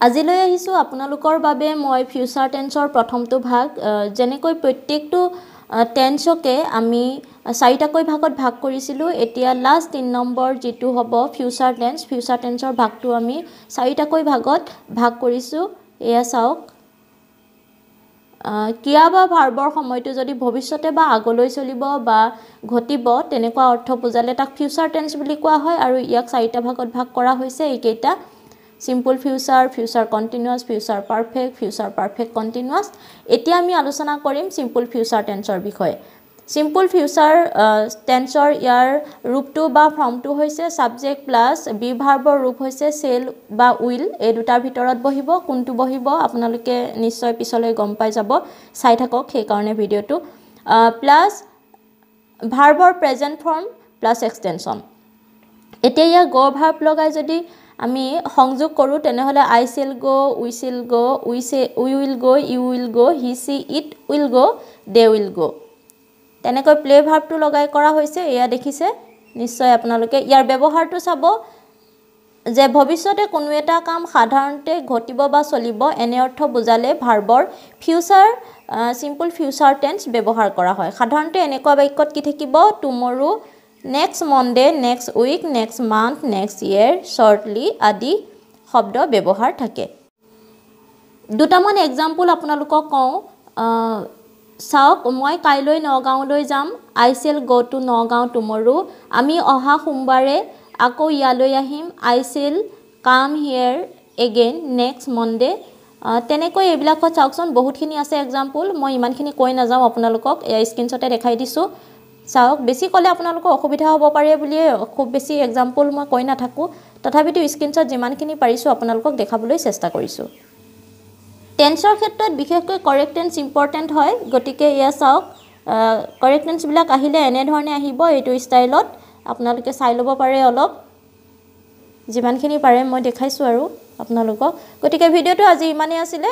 আজি লৈ আহিছোঁ আপোনালোকৰ বাবে মই ফিউচাৰ টেন্সৰ প্ৰথমটো ভাগ। যেনেকৈ প্ৰত্যেকটো টেন্সকে আমি চাৰিটাকৈ ভাগত ভাগ কৰিছিলোঁ, এতিয়া লাষ্ট 3 নম্বৰ যিটো হ'ব ফিউচাৰ টেন্স, ফিউচাৰ টেন্সৰ ভাগটো আমি চাৰিটাকৈ ভাগত ভাগ কৰিছোঁ। এয়া চাওক, ক্ৰিয়া বা ভাৰ্বৰ সময়টো যদি ভৱিষ্যতে বা আগলৈ চলিব বা ঘটিব তেনেকুৱা অৰ্থ বুজালে তাক ফিউচাৰ টেন্স বুলি কোৱা হয়। আৰু ইয়াক চাৰিটা ভাগত ভাগ কৰা হৈছে, এইকেইটা: simple future, future continuous, future perfect, future perfect continuous. এতিয়া আমি আলোচনা কৰিম চিম্পুল ফিউচাৰ টেন্সৰ বিষয়ে। চিম্পুল ফিউচাৰ টেন্সৰ ইয়াৰ ৰূপটো বা ফৰ্মটো হৈছে ছাবজেক্ট প্লাছ বি ভাৰ্বৰ ৰূপ হৈছে চেল বা will, এই দুটাৰ ভিতৰত বহিব। কোনটো বহিব আপোনালোকে নিশ্চয় পিছলৈ গম পাই যাব, চাই থাকক সেইকাৰণে ভিডিঅ'টো। প্লাছ ভাৰ্বৰ প্ৰেজেণ্ট ফৰ্ম প্লাছ এক্সটেনশ্যন। এতিয়া ইয়াৰ গ' ভাৰ্ব লগাই যদি আমি সংযোগ কৰোঁ তেনেহ'লে I shall go, we shall go, we will go, you will go, he she it will go, they will go. তেনেকৈ প্লে ভাৰ্বটো লগাই কৰা হৈছে, এয়া দেখিছে নিশ্চয় আপোনালোকে। ইয়াৰ ব্যৱহাৰটো চাব যে ভৱিষ্যতে কোনো এটা কাম সাধাৰণতে ঘটিব বা চলিব এনে অৰ্থ বুজালে ভাৰ্বৰ ফিউচাৰ চিম্পুল ফিউচাৰ টেন্স ব্যৱহাৰ কৰা হয়। সাধাৰণতে এনেকুৱা বাক্যত কি থাকিব? Tomorrow, next Monday, next week, next month, next year, shortly আদি শব্দ ব্যৱহাৰ থাকে। দুটামান এক্সাম্পল আপোনালোকক কওঁ। চাওক, মই কাইলৈ নগাঁৱলৈ যাম, I shall go to Nagaon tomorrow. আমি অহা সোমবাৰে আকৌ ইয়ালৈ আহিম, I shall come here again next Monday. তেনেকৈ এইবিলাকত চাওকচোন বহুতখিনি আছে এক্সাম্পল, মই ইমানখিনি কৈ নাযাওঁ আপোনালোকক, স্ক্ৰীনশ্বটে দেখাই দিছোঁ। চাওক, বেছি ক'লে আপোনালোকৰ অসুবিধা হ'ব পাৰে বুলিয়ে খুব বেছি এক্সাম্পল মই কৈ নাথাকোঁ, তথাপিতো স্ক্ৰীনশ্বট যিমানখিনি পাৰিছোঁ আপোনালোকক দেখাবলৈ চেষ্টা কৰিছোঁ। টেন্সৰ ক্ষেত্ৰত বিশেষকৈ কাৰেক্ট টেন্স ইম্পৰ্টেণ্ট হয়, গতিকে এয়া চাওক কাৰেক্ট টেন্সবিলাক আহিলে এনেধৰণে আহিব, এইটো ষ্টাইলত আপোনালোকে চাই ল'ব পাৰে অলপ, যিমানখিনি পাৰে মই দেখাইছোঁ আৰু আপোনালোকক। গতিকে ভিডিঅ'টো আজি ইমানেই আছিলে।